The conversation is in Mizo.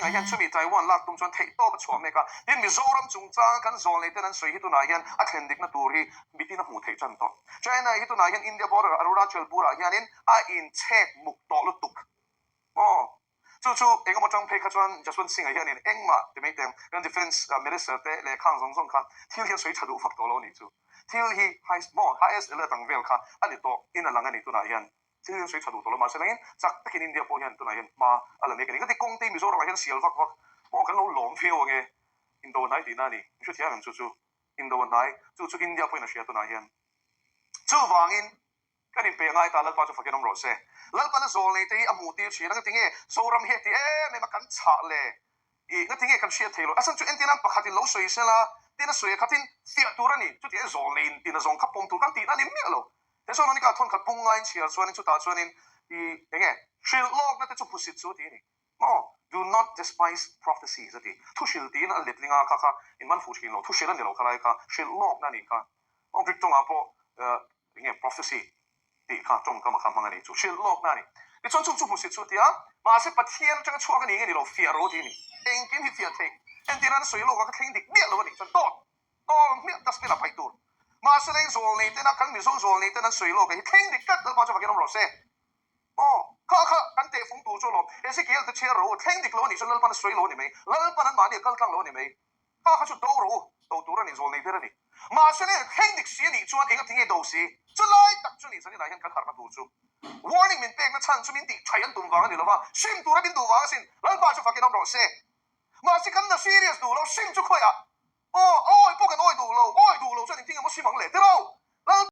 Jinping-a hian chumi Taiwan lak tum chuan theihtawp a chhuah mek a. Tin, Mizoram chungchanga kan zawlnei ten an sawi hi tunah hian a thlen dikna tur hi mitin a hmuh theih tan tawh. China hi tunah hian India border Arunachal burah hianin a inchhek muk tawh lutuk. Aw. Chu chu engemaw tang phei kha chuan Jaswant Singh-a hianin engmah ti mai teng kan Defence Minister te leh khang zawng zawng kha thil hi an sawi tha duh vak tawh lo a nih chu. Thil hi highest maw highest alert ang vel kha a ni tawh in a lang a ni tunah hian. Thil hi an sawi tha duh tawh lo mahse langin chak takin India pawh hian tunah hian hma a la mek a ni. Ka ti kawng te hi Mizoramah hian sial vak vak maw kan lo lawm viau ange indo hnai tihna a ni. I hrethiam em chu chu indo hnai chu chu India pawhin a hria tunah hian. Chuvangin Kan inpe ngai ta, Lalpa chu fakin awm rawh se. Lalpana zawl nei te hi a hmuh tir thin a, ngatinge Zoram hi a ti em em a kan chhah le? Ih, ngatinge kan hriat thei lo? A chhan chu entir nan pakhatin lo sawi sela, tin a sawi a khatin fiah tur a ni. Chuti e zawl nei in tin a zawng kha pawm tur kan tihna a ni miah lo. Thesalonika thawnkhat bung ngaiin chhiar chuanin chutah chuanin ih, enge hrilh lawkna te chu hmusit chu ti a ni. Maw? Do not despise prophecies a ti. Thu hrilh tiin a letling a, kha kha in man fuh thin lo. Thu hrilh a ni lo khalai kha, hrilh lawkna a nih kha. Aw Greek tawngah pawh enge prophecy tih kha tawngkam a kha hmang a nih chu, hrilh lawkna a ni. Tichuan chung chu hmusit chu a ti a, mahse Pathian atanga chhuak a ni nge ni lo, fiah ro tih a ni. Engkim hi fiah theih. Entir an sawi lawk a, ka thleng dik miah lo a nih chuan dawt dawt hmiah dustbin ah paih tur. Mahse leng zawl nei tena kan Mizo zawl nei ten an sawi lawk a hi thleng dik tlat Lalpa chu fakin awm rawh se. Aw, kha kha kan tehfung tur chu alawm. Ezekiel te chhiar ro, thleng dik lo a nih chuan Lalpan a sawi lo a ni mai. Lalpan anmahni a kal tlang lo a ni mai. Kha kha chu do rawh u, do tur a ni, zawl nei ber a ni. Mahse le, thleng dik si a nih chuan enga tinge do si? Chu lai tak chu ni zanin ah hian kan harhna tur chu. Warning min pekna chhan chu min tih thaih an tum vang a ni lova, sim tura min duh vang asin. Lalpa chu fakin awm rawh se. Mahse kan la serious duh lo, sim chu khawiah? Aw, awi pawh kan awi duh lo, awi duh lo chuan engtin emaw sim ang le tiraw?